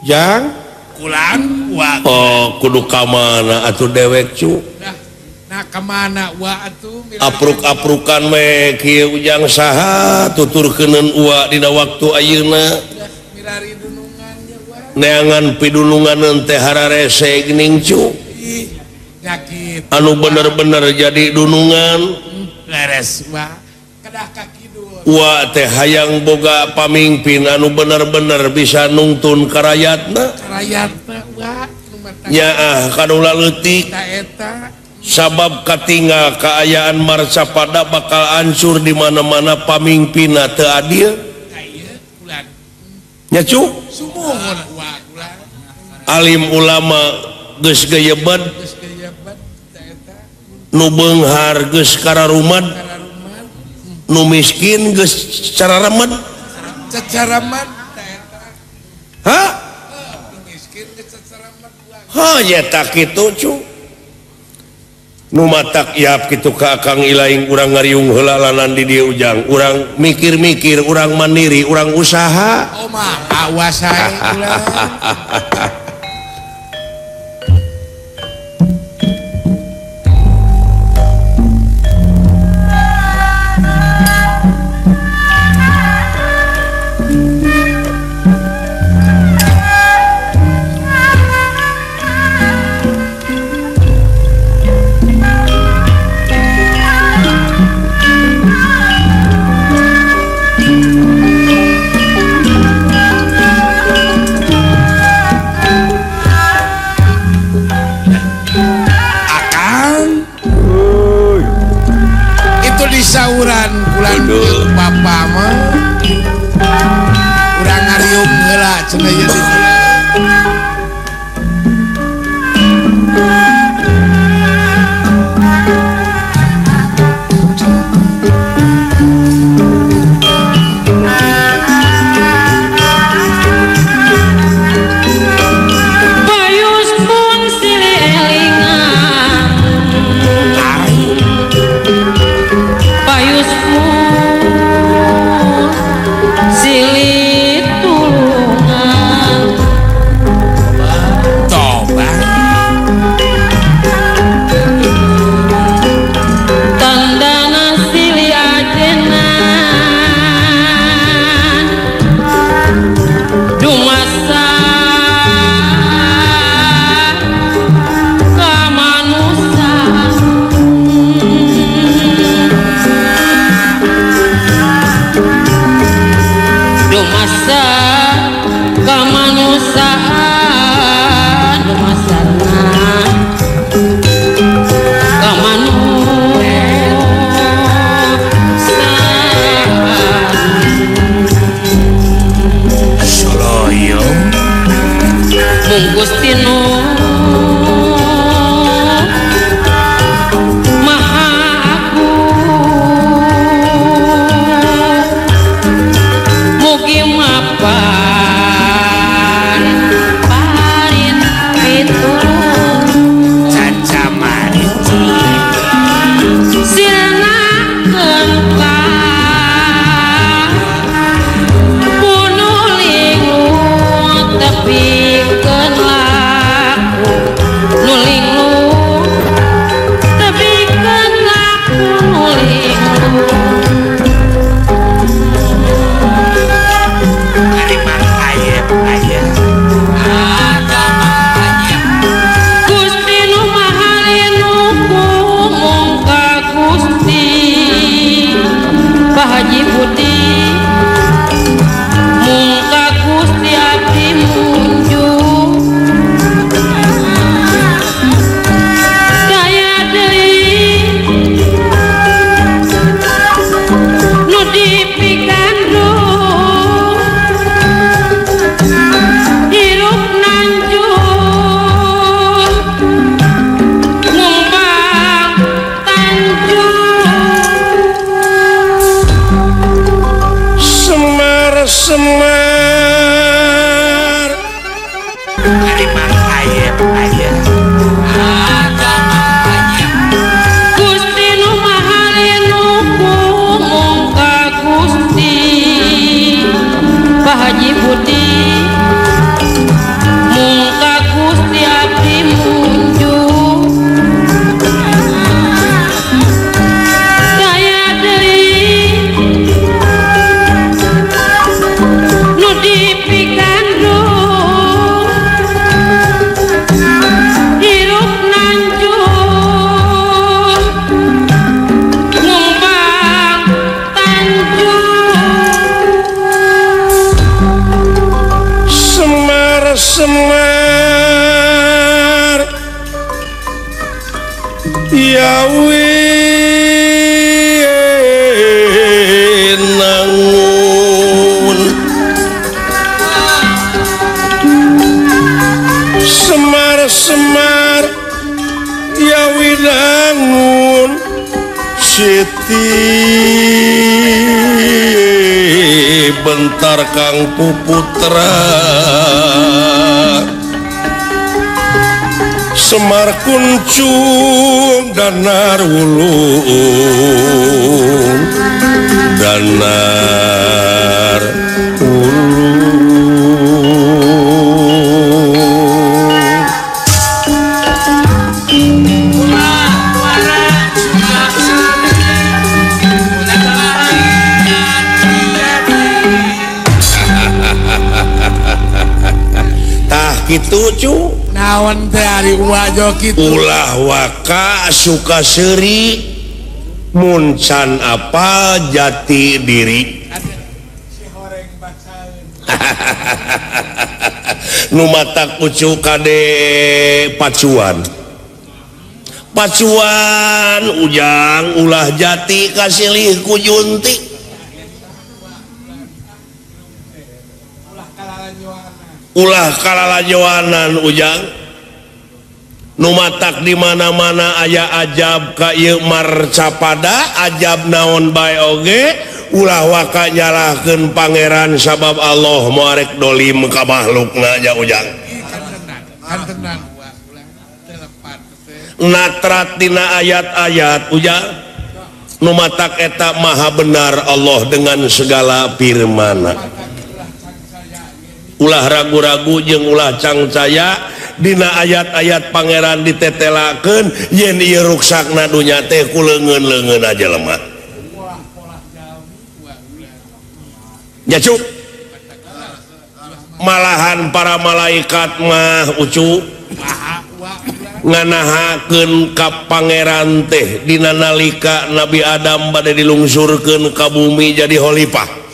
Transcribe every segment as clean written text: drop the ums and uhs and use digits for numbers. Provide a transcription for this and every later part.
Jang kulan wa oh kudu ka mana atuh dewek cu nah ka mana wa atuh apruk-aprukan we kieu ujang saha tuturkeuneun uwa dina waktu ayeuna milari dunungan nya wa neangan pidulungan teh hararese geuning cu anu bener-bener jadi dunungan leres wa kedah ka kidul wa teh hayang boga pamingpin anu bener-bener bisa nungtun ka rayatna karayatna wa nyaah kanu laleutik eta sabab katinggal kaayaan marcapada bakal hancur di mana-mana pamingpinna teu adil nya cu sumuhun wa kulan alim ulama geus geyebet nu beunghar geus kararumad nu miskin geus cararemed cacaraman ha nu miskin geus cacaraman ha nya kitu cu nu matak yap kitu ka Akang Ilaing urang ngariung heula lanan di dieu ujang urang mikir-mikir urang mandiri urang usaha oh mah awas sae ulah. Sauran kulan bapa mah urang ngariung heula cenah ieu di Bayus pun silih elingan silih tulungan toba tandana silih ajenan dumasa kamanusan dumasa kemanusiaan dumasana kemanusiaan Soloyo mung Gusti nu Maha Agung mugi mapan parin pitulung cacamarici sirnakeun ka bunuh lingu tepikeun laku Semar ya winangun Semar Semar ya winangun Siti bentar Kang Puputra Semar kuncung danar wulung danar wulung. Tah kitu cu naon teh ari wajo kitu ulah waka suka seuri mun can apal jati diri. Nu matak ucu kade pacuan pacuan ujang ulah jati kasilih ku junti ulah kalalajoanan ujang. Nu matak di mana-mana aya ajab ka ieu marcapada ajab naon bae oge ulah waka nyalahkeun pangeran sabab Allah moarek dolim ka makhlukna nya ujang. Natrat dina ayat-ayat ujang. Nu matak eta maha benar Allah dengan segala firmana. Ulah ragu-ragu jeung ulah cangcaya dina ayat-ayat pangeran ditetelakeun yen ieu ruksakna dunya teh ku leungeun-leungeun aja lemah. Ya cuk. Malahan para malaikat mah ucu nganahakeun ka pangeran teh dina nalika Nabi Adam bade dilungsurkeun ka bumi jadi khalifah.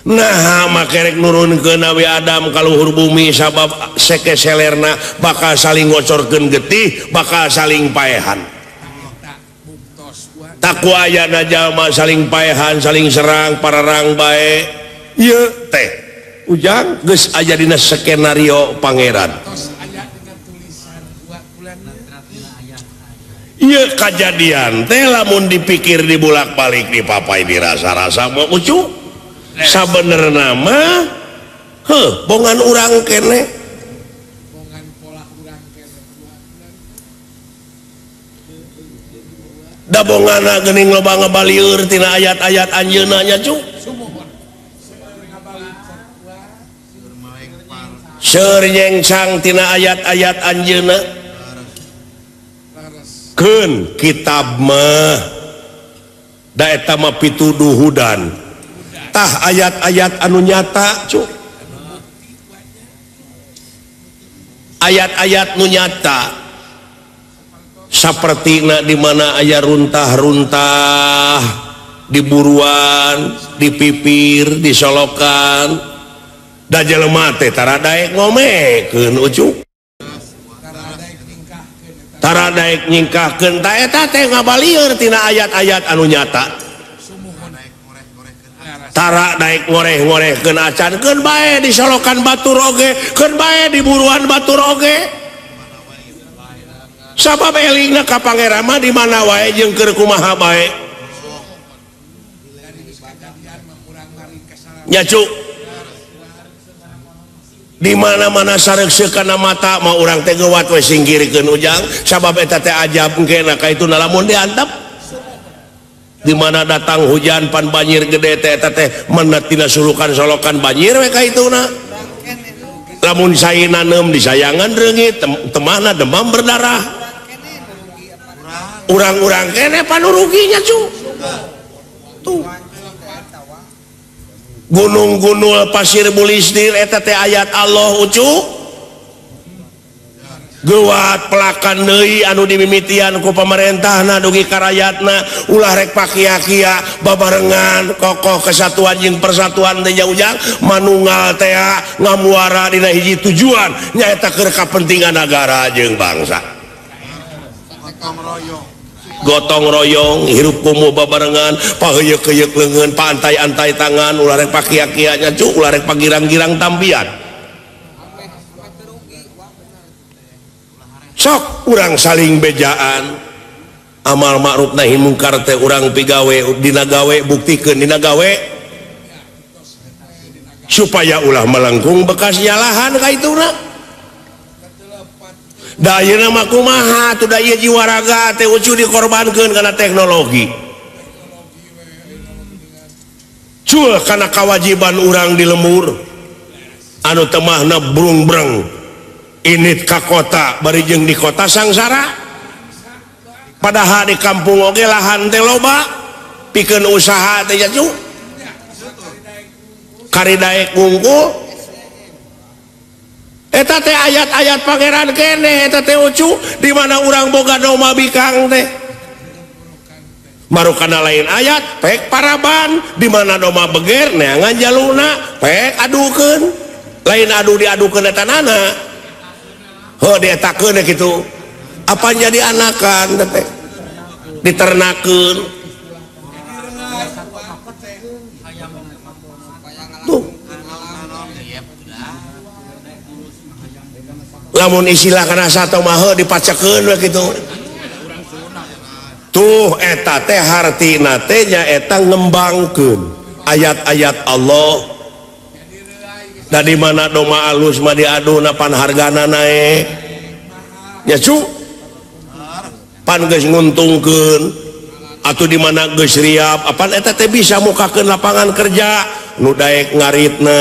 Nah makerek nurunkeun Nabi Adam ka luhur bumi sabab seke selerna bakal saling ngocorkeun getih bakal saling paehan. Taku ayana jalma saling paehan saling serang pararang bae ieu teh ujang geus aya dina skenario pangeran. Ieu kajadian teh lamun dipikir dibulak-balik dipapai dirasa-rasa mah ucu sabenerna mah heuh bongan urang kene bongan pola urang kene da bongana geuning loba ngabalieur tina ayat-ayat anjeunna nya cu seur nyengsang tina ayat-ayat anjeunna keun kitab mah da eta mah pituduh hudan tah ayat-ayat anu nyata cu ayat-ayat nu nyata sapertina di mana aya runtah-runtah di buruan di pipir di solokan da jelema teh tara daek ngomekeun ucu tara daek nyingkahkeun ta eta teh ngabalieur tina ayat-ayat anu nyata tara daek ngoreh-ngorehkeun acan keun bae di solokan batur oge keun bae di buruan batur oge sabab elingna ka pangeran mah di mana wae jeung keur kumaha bae nya cu di mana-mana sareukseuk kana mata mah urang teh geuwat we singkirkeun ujang sabab eta teh ajab engkena ka itu lamun diantep di mana datang hujan pan banjir gede teh eta teh menet tina sulukan solokan banjir we ka ituna lamun sae naneum disayangan reungit temahna demam berdarah urang-urang kene panuruginya cu tuh gunung-gunul pasir bulistir eta teh ayat Allah ucu Geuat pelakan deui anu dimimitian ku pamarentahna dugi ka rayatna ulah rek pakia-kia babarengan kokoh kesatuan jeung persatuan teh ujang manunggal teh ngamuara dina hiji tujuan nyaeta keur kapentingan nagara jeung bangsa. Gotong royong hirup kumuh babarengan paheuyeuk-heuyeuk leungeun paantai-antai tangan ulah rek pakia-kia nya cu ulah rek pagirang-girang tampian. Sok urang saling bejaan amal ma'ruf nahi mungkar teh urang pigawe dina gawe buktikeun dina gawe supaya ulah melengkung bekas nyalahan ka ituna. Da ayeuna mah kumaha atuh da ieu jiwa raga teh ucu dikorbankeun kana teknologi. Cul kana kawajiban urang di lembur anu temahna brung-breng init ka kota bari jeung di kota sangsara padahal di kampung oge lahan teh loba pikeun usaha teh nya kari daek wungkul eta teh ayat-ayat pangeran keneh eta teh ucu di mana urang boga doma bikang teh marukana lain ayat pek paraban di mana doma beger neangan jaluna pek adukeun lain adu diadukeun eta nana oh dietakeun gitu apa jadi anakan teh diternakeun tuh lamun istilah kana sato mah heuh dipacekeun we kitu tuh eta teh hartina teh nyaeta ngembangkeun ayat-ayat Allah. Da di mana doma alus mah diaduna pan hargana naek nya cu pan geus nguntungkeun atuh di mana geus riap apan eta teh bisa mukakeun lapangan kerja nu daek ngaritna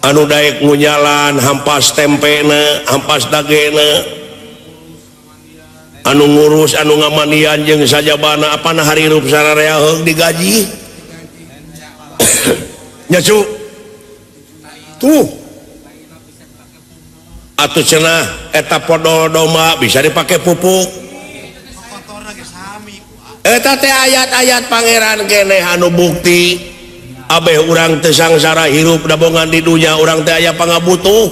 anu daek ngunyalan hampas tempena hampas dagena anu ngurus anu ngamanian jeung sajabana apan harirup sararea heug digaji nya cu tuh atuh cenah eta podol domba bisa dipakai pupuk eta teh ayat-ayat pangeran keneh anu bukti abeh urang teu sangsara hirup dabongan di dunya urang teh aya pangabutuh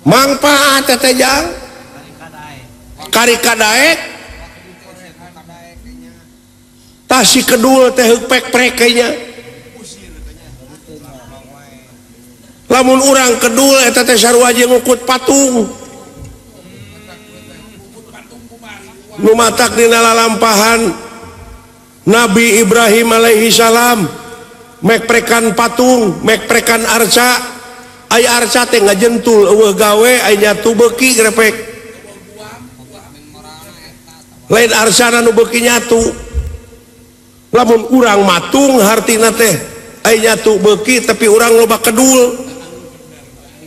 mangpaat teh jang kari kadaek tah si kedul teh heuk pek-prek nya lamun urang kedul eta teh sarua jeung ngukut patung nu matak dina lalampahan Nabi Ibrahim alaihi salam mekprekan patung mekprekan arca ai arca teh ngajentul eueuh gawe ai nyatu beuki grepek lain arcana nu beuki nyatu lamun urang matung hartina teh ai nyatu beuki tapi urang loba kedul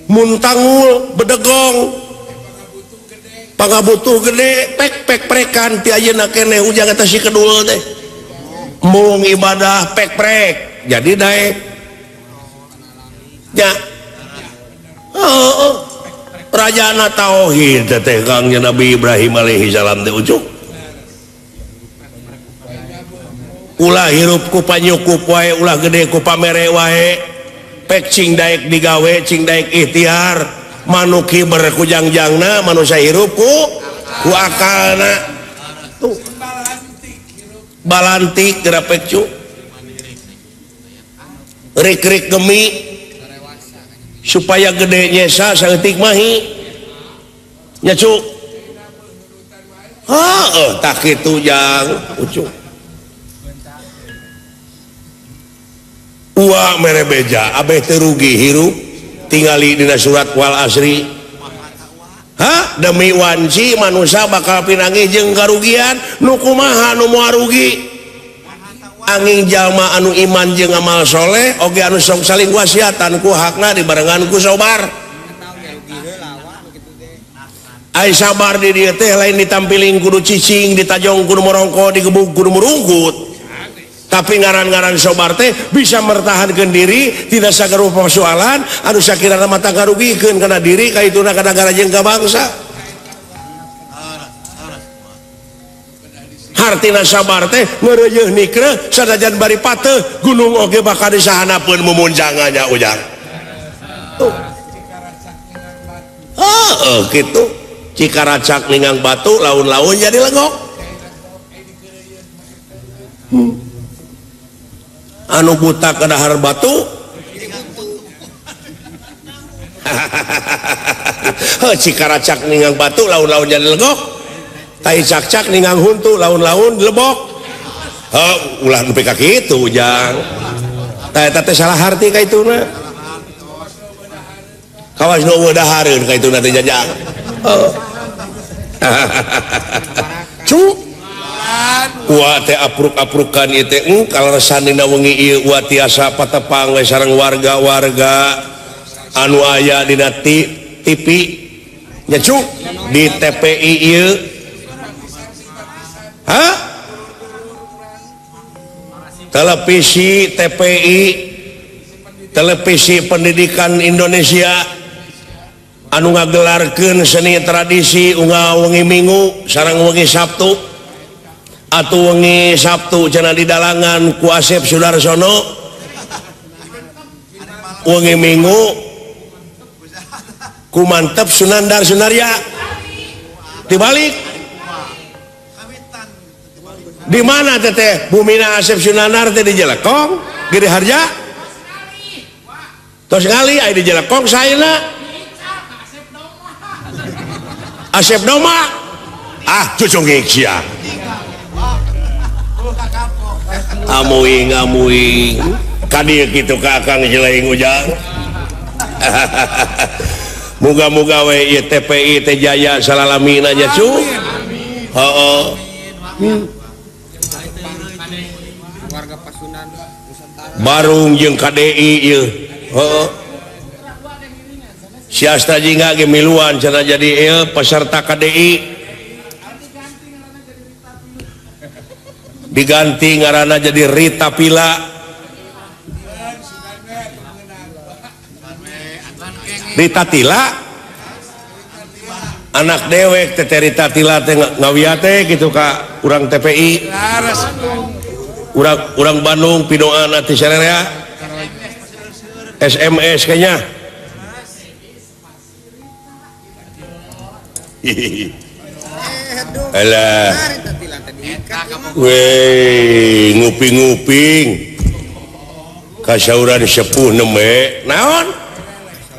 muntangul bedegong pangabutuh gede pek-pek prekan ti ayeuna keneh ujang eta si kedul teh mung ibadah pek-prek jadi daek nya oh, rajana tauhid teh Kang Nabi Ibrahim alaihi salam teh ucuk ulah hirup ku panyukup wae ulah gede ku pamere wae pek cing daek digawe cing daek ikhtiar manuk hiber ku jangjangna manusia hirup ku akalna tuh balantik geura pek cu rik-rik gemi supaya gede nyesa saeutik mahi nya cu heuh tah kitu jang ucu Uwa mere beja abeh teu rugi hirup tingali dina surat wal asri ha demi wanci manusia bakal pinangi jeung karugian nu kumaha nu moal rugi angin jalma anu iman jeung amal soleh oge anu sok saling wasiatan ku hakna dibarengan ku sobar ai sabar di dieu teh lain ditampiling kudu cicing ditajong kudu morongko digebug kudu murungkut. Tapi ngaran-ngaran sobar teh bisa mertahankeun diri tidak sagala persoalan anu sakirana mata ngarugikeun kana diri kaituna kana negara jeung ka bangsa. Hartina sabar teh ngeureuyeuh nikreuh sanajan bari pateuh gunung oge bakal disahanapeun mumunjangannya ujang. Tuh. Heeh kitu. Cikaracak ninggang batu laun-laun jadi legok. Anu buta ke dahar batu. Heuh cikaracak ninggang batu laun-laun jadi legok. Tai cak-cak ninggang huntu laun-laun lebok. Heuh ulah nepi ka kitu ujang. Tah eta teh salah harti ka ituna. Kawas nu eueuh dahareun ka ituna teh jajang. Heuh. Cu Wa teh apruk-aprukan ieu teh kaleresan dina wengi ieu wa tiasa patepang we sareng warga-warga anu aya dina TV nya cu di TPI ieu. Hah? Televisi TPI, Televisi Pendidikan Indonesia anu ngagelarkeun seni tradisi unggal wengi Minggu sareng wengi Sabtu. Atuh wengi Sabtu cenah di dalangan ku Asep Sudarsono, wengi Minggu ku Mantep Sunandar Sunarya. Dibalik di mana teteh bumina Asep Sunandar teh di Jelekong Giri Harja tos ngali aya di Jelekong saena Asep Doma ah cucungik sia. Amuing amuing kadieu kitu ka Akang Cilaing ujang. Muga-muga we ieu TPI teh jaya salalamina nya cu. Heeh. Barung jeung KDI ieu. Heeh. Si Asta jingga ge miluan cenah jadi ieu peserta KDI. Diganti ngaranna jadi Rita Pila. Rita Tila anak dewek teh Rita Tila teh ngawia teh gitu ka urang TPI. Urang Bandung pidoana ti sararea. SMS kayaknya. Alah. Weh, nguping-nguping. Kasauran sepuh nembe. Naon?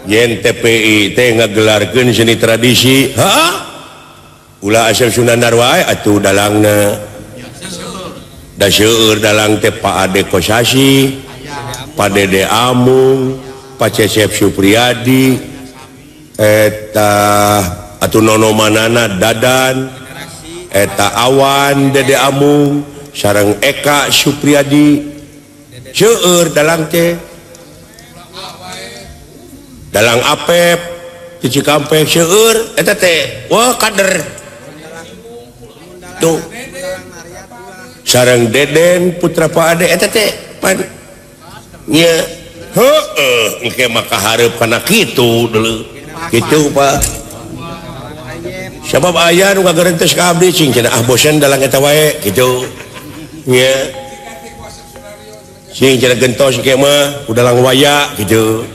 Yen TPI teh ngagelarkeun seni tradisi. Heeh. Ulah Asep Sunandar wae atuh dalangna. Da seueur dalang teh Pak Ade Kosasi, Pak Dede Amung, Pak Cecep Supriyadi, eta atuh nonomanana Dadan, eta Awan Dede Amung, sareng Eka Supriyadi. Seueur dalang teh. Dalang Apep di Cikampek seueur eta teh wah kader. Tuh. Sareng Deden putra Pak Ade eta teh pan nya heueuh engke mah kahareup kana kitu deuleu. Kitu Pak. Sabab aya nu ngagerentes ka abdi cing cenah ah bosen dalang eta wae kitu. Nya. Cing cenah gentos engke mah udalang waya kitu.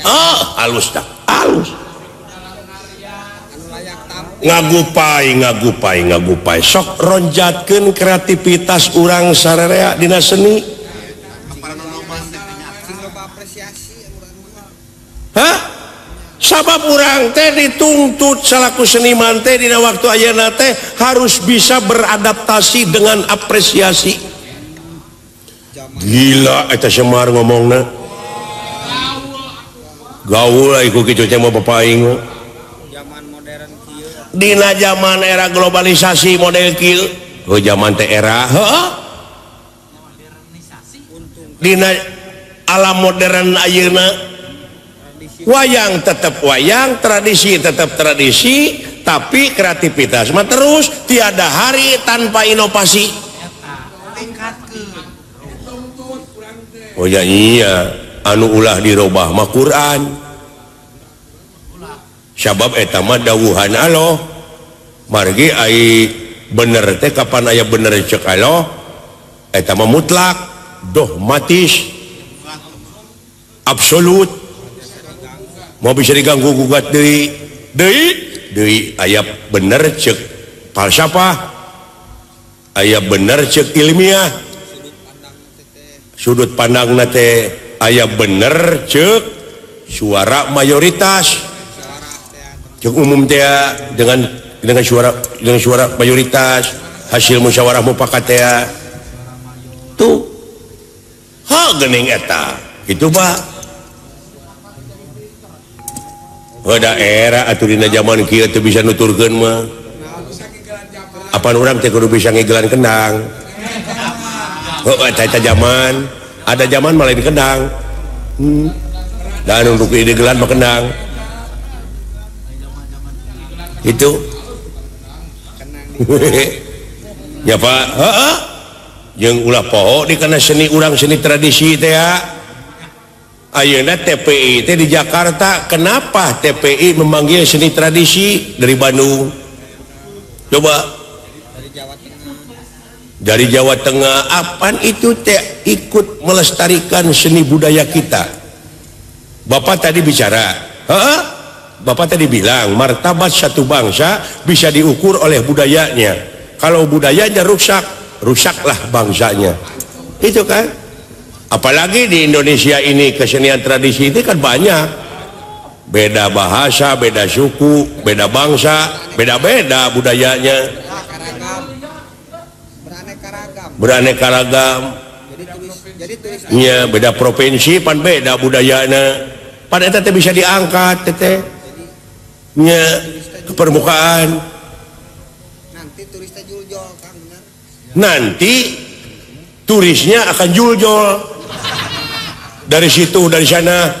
Ah, halus tak? Halus. Ngagupai, ngagupai, ngagupai. Sok ronjatkeun kreativitas urang sararea dina seni. Hah? Sabab urang teh dituntut salaku seniman teh dina waktu ayeuna teh harus bisa beradaptasi dengan apresiasi. Gila eta Semar ngomongna. Gaul iku kitu teh mah bapak aing. Dina zaman era globalisasi model kieu. Oh zaman teh era heuh. Dina alam modern ayeuna wayang tetap wayang, tradisi tetap tradisi, tapi kreativitas mah terus tiada hari tanpa inovasi. Oh ya iya, anu ulah dirobah mah Quran. Sabab eta mah dawuhan Allah. Margi ai bener teh kapan aya bener cek Allah, eta mah mutlak, dogmatis, absolut. Mau bisa diganggu gugat deui, deui, deui aya bener cek falsafah, aya bener cek ilmiah. Sudut pandangna teh aya bener cek suara mayoritas. Cek umum teh dengan suara mayoritas hasil musyawarah mufakat teh. Tuh. Ha geuning eta. Kitu Pak. Udah era atuh dina zaman kieu teu bisa nuturkeun mah. Apan urang teh kudu bisa ngigelan kendang. Oh, eta zaman, ada zaman malah di kendang. Dan untuk digelan mah kendang. Itu. Ya Pak, heeh. Jeung ulah poho di kana seni urang seni tradisi teh ya. Ayeuna TPI teh di Jakarta, kenapa TPI memanggil seni tradisi dari Bandung? Coba. Dari Jawa Tengah, apaan itu teh ikut melestarikan seni budaya kita. Bapak tadi bicara, heeh? Bapak tadi bilang martabat satu bangsa bisa diukur oleh budayanya. Kalau budayanya rusak, rusaklah bangsanya. Itu kan? Apalagi di Indonesia ini kesenian tradisi itu kan banyak. Beda bahasa, beda suku, beda bangsa, beda-beda budayanya. Beraneka ragam. Iya, beda provinsi pan beda budayana. Pan eta teh bisa diangkat teh. Nya ke permukaan. Nanti turisnya juljol, Kang, benar. Nanti turisnya akan juljol. Dari situ, dari sana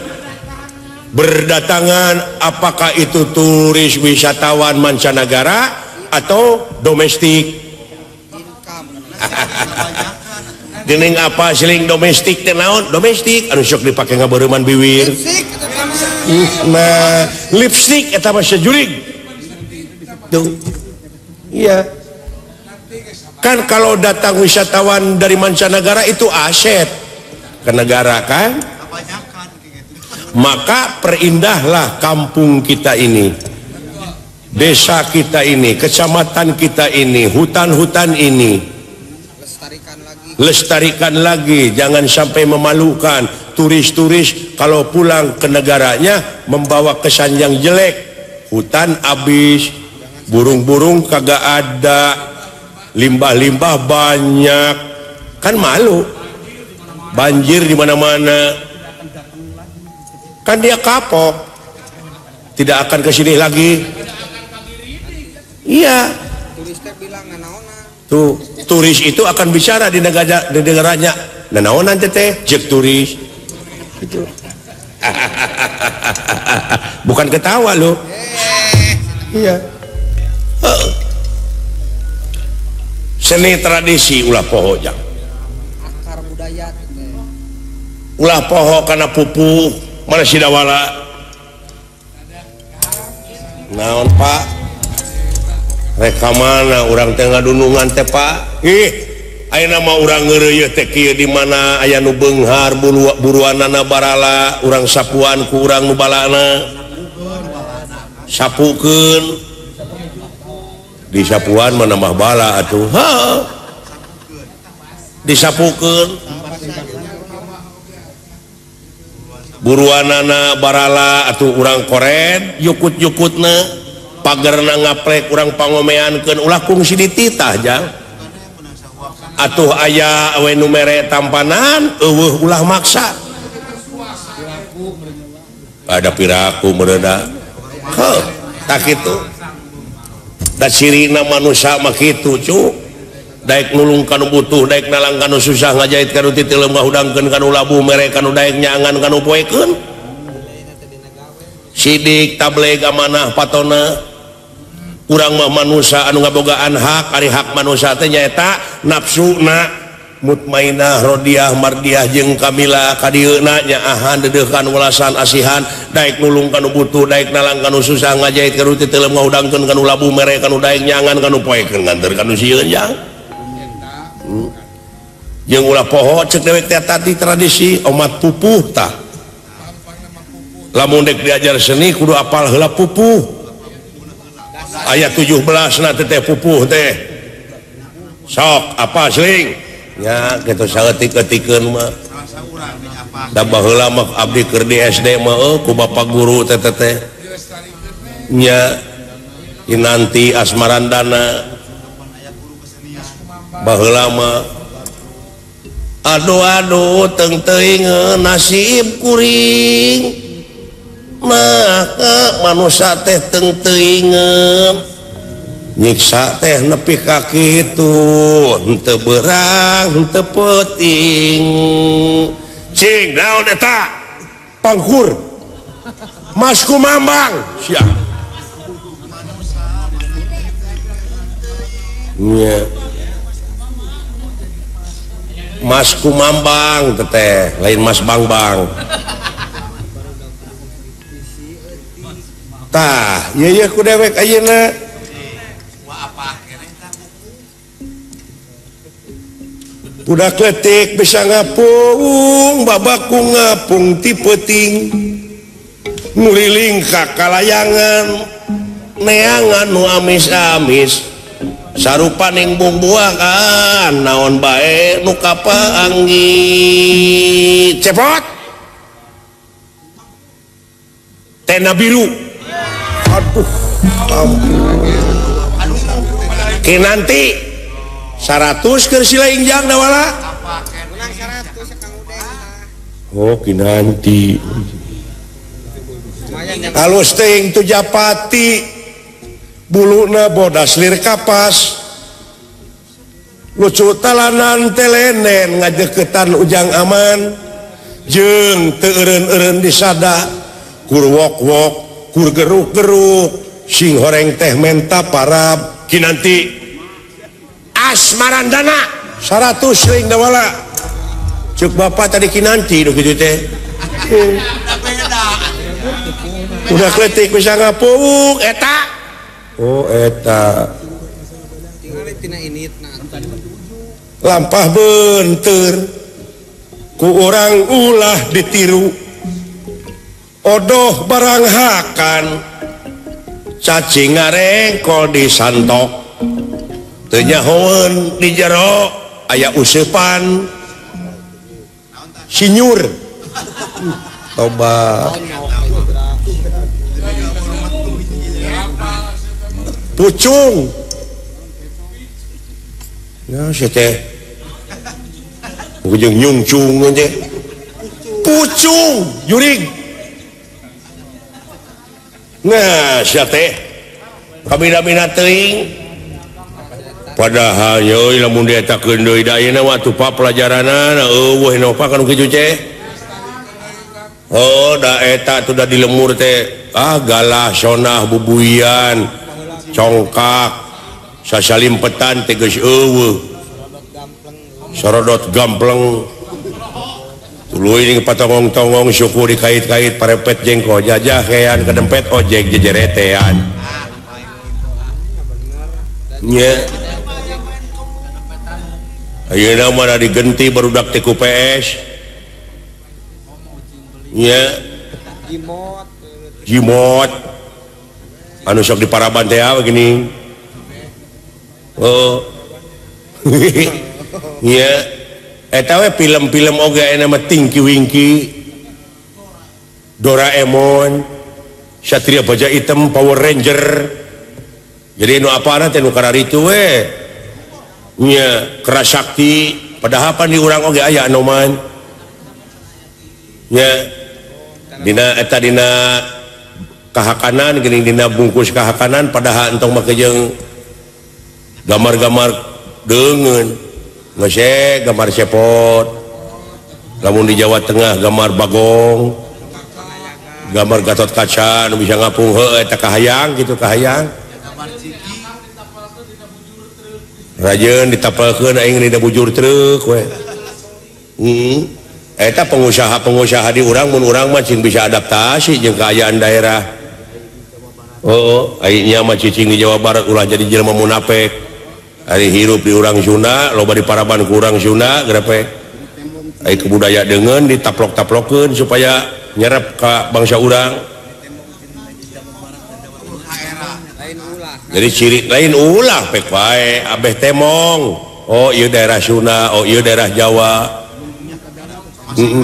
berdatangan, apakah itu turis wisatawan mancanegara atau domestik. Gening apa seling domestik teh naon? Domestik anu sok dipake ngabareuman biwir. Nah, lipstick eta mah sejurig. Tuh. Iya. Kan kalau datang wisatawan dari mancanegara itu aset ke negara kan? Maka perindahlah kampung kita ini, desa kita ini, kecamatan kita ini, hutan-hutan ini. Lestarikan lagi, jangan sampai memalukan turis-turis kalau pulang ke negaranya membawa kesan yang jelek. Hutan habis, burung-burung kagak ada, limbah-limbah banyak, kan malu. Banjir di mana-mana. Kan dia kapok, tidak akan ke sini lagi. Iya. Tuh, turis itu akan bicara di negara, di negaranya. Nanaonan teteh, jek turis. Gitu. Bukan ketawa loh. Iya. Seni tradisi ulah poho jang. Akar budaya. Ulah poho karena pupuh mana sidawala. Naon Pak? Reka mana urang teh ngadunungan teh Pak? Ih, ayeuna mah urang ngeureuyeuh teh kieu di mana aya nu beunghar buruanana barala, urang sapuan ku urang nu balana. Sapukeun. Di sapuan mah nambah bala atuh. Heuh. Disapukeun. Buruanana barala atuh urang koret yukut-yukutna. Pagerna ngaplek urang pangomeankeun ulah kungsi dititah jang. Atuh aya we nu mere tampanan eueuh ulah maksa. Ada piraku meureuda. Heuh, tak kitu. Da cirina manusia mah kitu cu. Daek nulung kanu butuh, daek nalang kanu susah, ngajait kanu titileum, ngahudangkeun kanu labuh, mere kanu daek nyangan kanu poekeun. Sidik tableg amanah patona. Urang mah manusia anu ngabogaan hak, ari hak manusia teh nyaeta nafsuna mutmainah rodiah mardiah jeung kamila kadieuna nyaahan deudeuhkan welasan asihan daek nulung kanu butuh daek nalang kanu susah ngajait ka nu teu teuleum ngahudangkeun kanu labu mere kanu daek nyangan kanu poekeun nganter kanu sieun jang. Jeung ulah poho cek dewek teh tadi tradisi omat pupuh tah. Lamun dek diajar seni kudu apal heula pupuh. Ayat 17 na teh pupuh teh. Sok apa seling? Nya kitu saeutik-eutikeun mah. Da baheula mah abdi keur di SD mah ku bapak guru teh teh. Nya Kinanti Asmarandana. Baheula mah aduh aduh teng teuing nasib kuring. Maka manusia teh teng teuingeun nyiksa teh nepi ka kitu henteu beurang henteu peuting cing naon eta pangkur Mas Kumambang sia nya Mas Kumambang teteh lain Mas Bangbang. Tah, ieu ye ku dewek ayeuna. Budak leutik bisa ngapung, babaku ngapung ti peuting. Nguliling ka kalayangan, neangan nu amis-amis. Sarupaning bungbuangan, naon bae nu kapaanggi. Cepot. Tenda biru. Aduh, ampun. Kinanti 100 keur sila injang dawala. Oh, Kinanti. Halus teuing tu japati. Buluna bodas lir kapas. Lucu talanan telenen ngajeketan ujang aman. Jeung teu eureun-eureun disada. Kur wok-wok kur geruk-geruk sing horeng teh menta parab. Kinanti Asmarandana 100 ring dawala. Cek bapak tadi Kinanti nu kitu teh. Udah kletik bisa ngapung eta. Oh eta. Lampah benteur ku urang ulah ditiru. Odoh barang hakan cacing ngarengkol di santok teu nyahoeun di jero aya useupan sinyur toba pucung ya sia teh jeung nyungcung teh pucung jurig. Nah, sia teh kabina-bina teuing. Padahal yeuh lamun dietakeun deui da ayeuna mah atuh pelajaranana eueuh nopa kanu kitu ceh. Oh, da eta tuh da di lemur teh ah galah sonah bubuian congkak sasalimpetan teh geus eueuh. Sorodot gampleng. Tuluy ning patongong-tongong suku dikait-kait parepet jengko jajah kean kedempet ojek jejeretean. Nya. Ayeuna mah digenti barudak teh ku PS. Nya. Jimot. Anu sok diparaban teh gini. Oh. Nya. Eta we film-film oge aya mah Tinky Winky, Doraemon, Satria Baja Hitam, Power Ranger. Jadi nu apana teh nu kararitu we. Nya Kerasakti, padahal pan di urang oge aya anoman. Nya dina eta dina kahakanan geuning dina bungkus kahakanan padahal entong make jeung gambar-gambar deungeun. Ngesek gambar cepot, lamun di Jawa Tengah gambar Bagong, gambar Gatot Kaca nu bisa ngapung heuh eta kahayang gitu kahayang. Rajeun ditapelkeun aing dina bujur truk we. Eta pengusaha-pengusaha di urang mun urang mah cing bisa adaptasi jeung kaayaan daerah. Oh, aing mah cicing di Jawa Barat ulah jadi jelema munafik. Ari hirup di urang Sunda, loba di paraban ku urang Sunda grepe. Ai kebudaya deungeun ditaplok-taplokeun supaya nyerep ka bangsa urang. Jadi ciri lain ulah pek wae abeh temong. Oh, ieu daerah Sunda, oh ieu daerah Jawa.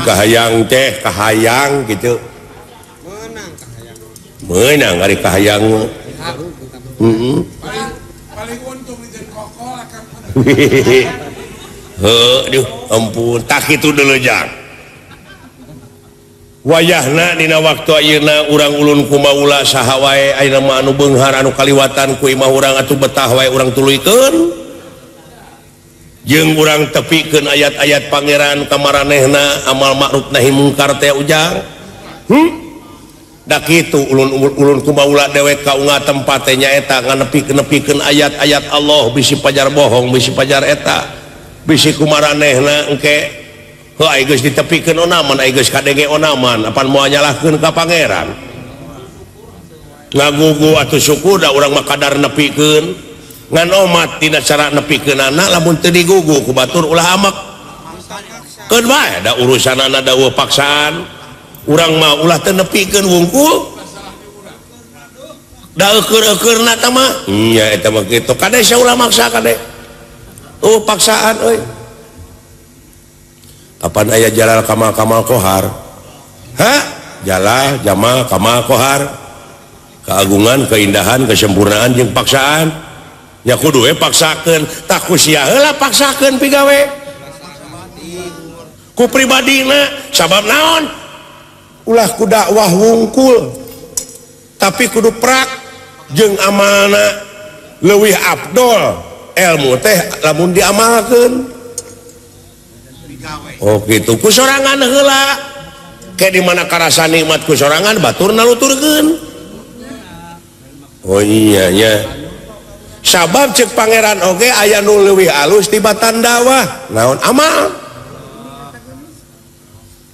Kahayang teh kahayang gitu menang ari kahayang paling untung di kokol akan heuh duh ampun tak kitu deuleu jang wayahna dina waktu ayeuna urang ulun kumaula saha wae ayeuna mah anu beunghar anu kaliwatan ku imah urang atuh betah wae urang tuluykeun jeung urang tepikeun ayat-ayat pangeran kamaranehna amal ma'ruf nahi mungkar teh ujang. Da kitu ulun kumaula dewek ka unga tempat teh nyaeta nganepikeun ayat-ayat Allah bisi pajar bohong bisi pajar eta bisi kumaranehna engke heuh ai geus ditepikeun onaman ai geus kadenge onaman apan moal nyalahkeun ka pangeran ngagugu atuh syukur da urang mah kadar nepikeun ngan omat tina cara nepikeunana lamun teu digugu ku batur ulah amek keun bae da urusanana da eueuh paksaan urang mah ulah teu nepikeun wungkul da eukeur-eukeurna tah mah nya eta mah kitu kade sia ulah maksa kade oh paksaan euy apan aya jalal kamal kamal kohar ha jalal jamal kamal kohar keagungan keindahan kesempurnaan jeung paksaan ya kudu we paksakeun tah ku sia heula paksakeun pigawe ku pribadina sabab naon ulah ku dakwah wungkul tapi kudu prak jeung amalna leuwih afdol ilmu teh lamun diamalkeun oh kitu ku sorangan heula ke di mana karasa nikmat ku sorangan batur naluturkeun oh iya nya sabab cek pangeran oge aya nu leuwih alus tibatan dakwah naon amal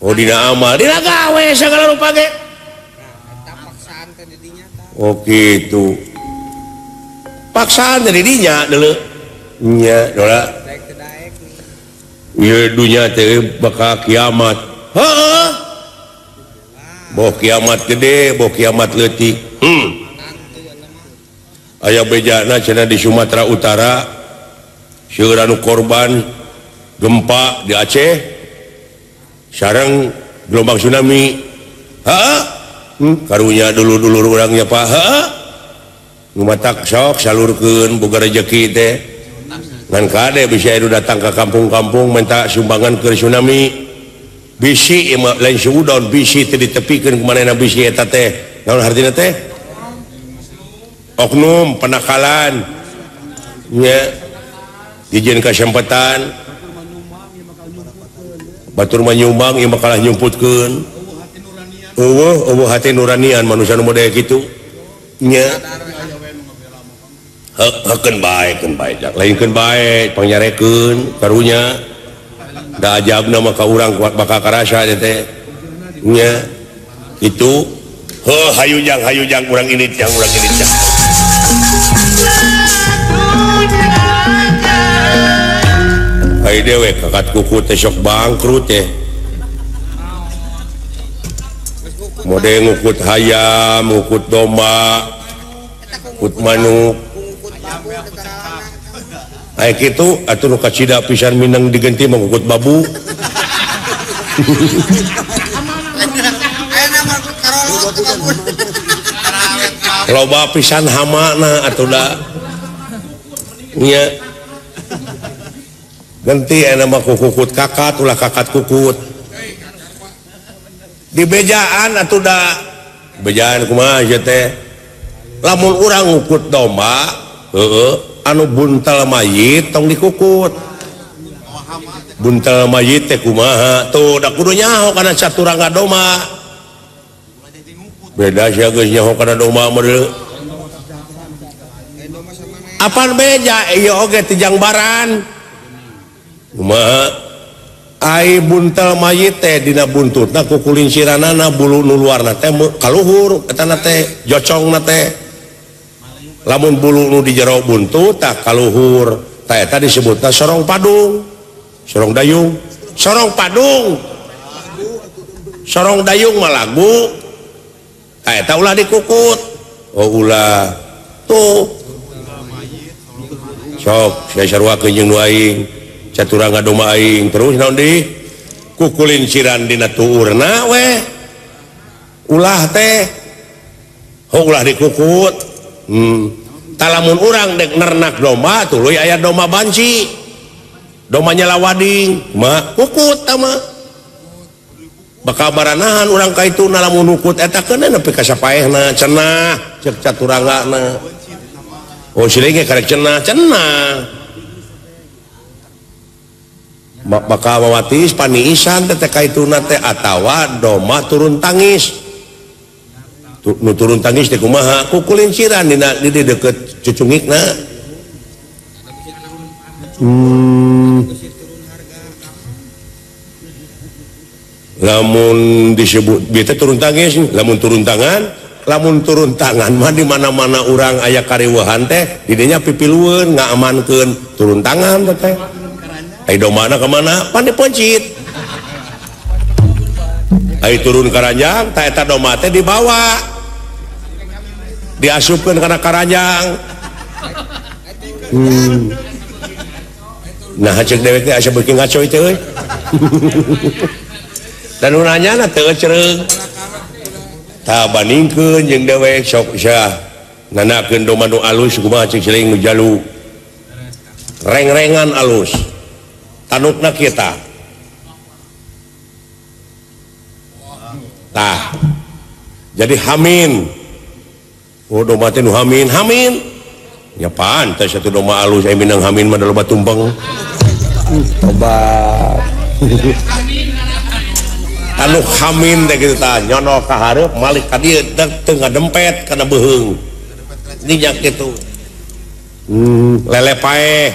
oh dina amal dina gawe sagala rupa ge paksaan teh di dinya tah oh kitu paksaan teh di dinya deuleu nya dola daek teu daek ieu dunya teh bakal kiamat heuh boh kiamat gede boh kiamat leutik aya bejana cenah di Sumatera Utara seueur anu korban gempa di Aceh sareng gelombang tsunami heeh karunya dulur-dulur urang nya Pak heeh nu matak sok salurkeun boga rejeki teh ngan kade bisa anu datang ka kampung-kampung minta sumbangan ke tsunami bisi lain suudon bisi teh ditepikeun ku manehna bisi eta teh naon hartina teh oknum penakalan nya dijieun kasempatan batur mah nyumbang ieu mah kalah nyumputkeun eueuh eueuh hati nuranian manusia nu model kitu nya heukeun bae keun bae lainkeun bae pangnyarekeun karunya da ajabna mah ka urang kuat bakal karasa teh nya itu heuh hayu jang urang ini jang urang ini jang. Ai dewek kakat kuku teh sok bangkrut teh. Mode ngukut hayam, ngukut domba, ngukut manuk. Ai kitu atuh nu kacida pisan minang digenti mah ngukut babu. Loba pisan hamana atuh da nya ganti aya mah kukut kakat ulah kakat kukut di bejaan atuh da bejaan kumaha ieu teh lamun urang ngukut domba heueuh anu buntal mayit tong dikukut buntal mayit teh kumaha tuh da kudu nyaho kana saturangga domba beda sia geus nyaho kana domba mah deuleu. Apaan beja ieu oge ti jangbaran. Kumaha? Ai buntel mayit teh dina buntutna kukulinciranana bulu nu luarna teh kaluhur etana teh jocongna teh. Lamun bulu nu di jero buntut tah kaluhur tah eta disebutna sorong padung. Sorong dayung, sorong padung. Sorong dayung mah lagu. Tah eta ulah dikukut. Oh ulah. Tuh. Sok sia saruakeun jeung nu aing. Caturangga domba aing terus naon deui kukulinciran dina tuurna we ulah teh ho ulah dikukut. Talamun urang dek nernak domba tuluy aya domba banci domba nyalawading mah kukut tah mah bakal baranahan urang ka itu lamun nukut eta keun nepi ka sapaehna cenah ceuk caturanggana. Oh siling ge karek cenah cenah bakal mawatis paniisan teh kaituna teh atawa domba turun tangis. Nu turun tangis teh kumaha kukulinciran dina di deukeut cucungikna. Lamun disebut bieu teh turun tangis, lamun turun tangan mah di mana-mana urang aya kariweuhan teh didinya pipilueun ngaamankeun turun tangan teh. Ai domana ka mana? Pan dipencit. Ai turun karanjang, ta eta domba teh dibawa. Diasupkeun kana karanjang. Nah, ceuk dewek teh asa beuki ngaco teh euy. Dan nu nanyana teu ceureung. Tah bandingkeun jeung dewek sok sia nanakeun domba nu alus kumaha ceuk siling nu jalu. Reng-rengan alus. Tanukna kita. Tah. Jadi hamin. Oh domba teh nu hamin, hamin. Ya pantes satu domba alus aya minang hamin mah da loba tumpeng. Tobat. Tanuk hamin teh kitu tah nyono ka hareup malik ka dieu teu ngadempet kana beuheung. Ini kitu. Lele paeh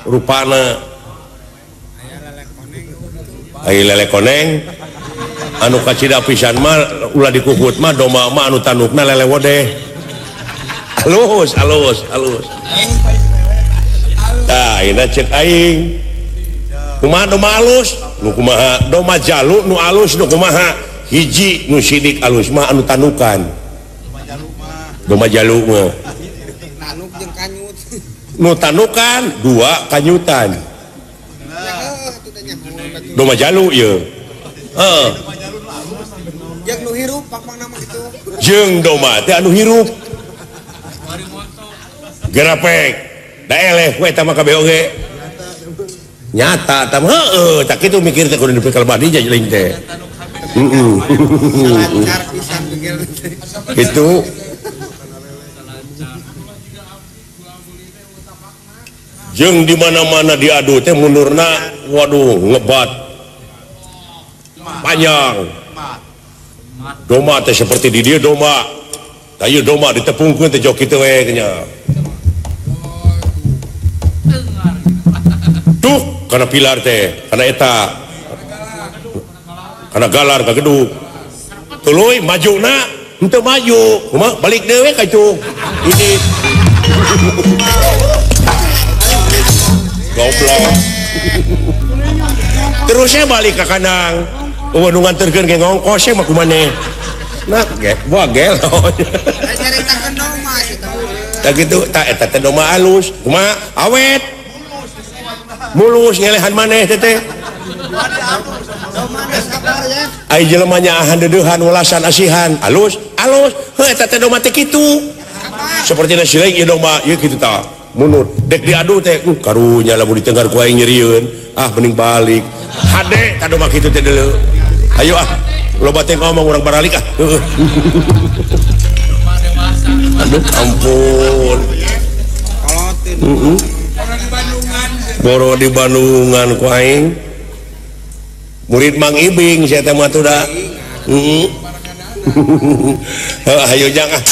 rupana. Ai lele koneng anu kacida pisan mah ulah dikukut mah domba mah anu tanukna lele wodeh. Alus alus alus. Tah ayeuna ceuk aing. Kumaha domba alus? Nu kumaha? Domba jalu nu alus nu kumaha? Hiji nu sidik alus mah anu tanukan. Domba jalu mah. Tanuk jeung kanyut. Nu tanukan dua kanyutan. Domba jalu ieu. Heeh. Jeung nu hirup pangpangna mah kitu. Jeung domba teh anu hirup. Gerapek. Da eleh we eta mah kabeh oge. Nyata tah heueuh tah kitu mikir teh kudu dipikir badi jeung teh. Heeh. Lancar pisan mikir teh. Kitu. Jeung di mana-mana diadu teh mundurna waduh ngebat panjang. Domba teh seperti di dieu domba. Tah ieu domba ditepungkeun teh jok kitu we nya. Tuh kana pilar teh, kana eta. Kana galar ka gedug. Tuluy majuna henteu maju, kumaha balik deui we ka itu. Ini goblok. Terusnya balik ke kandang. Eueuh nu nganterkeun ge ngongkos mah kumaneh. Nah, ge, buah gelo. Nyaritakeun domba eta. Tah kitu, tah eta teh domba alus. Kumaha? Awet. Mulus ngelehan maneh teh teh. Ai jelema nyaahan deudeuhan welasan asihan. Alus, alus. Heuh eta teh domba teh kitu. Seperti nasi lain ieu domba, ieu kitu tah. Mundur dek diadu teh karunya lamun ditenggar ku aing nyerieun ah mending balik hade ka domba kitu teh deuleu ayo ah loba teh ngomong urang baralik ah. Aduh ampun boro di Bandungan ku aing murid Mang Ibing sia teh mah tuh da. Ayo jang ah.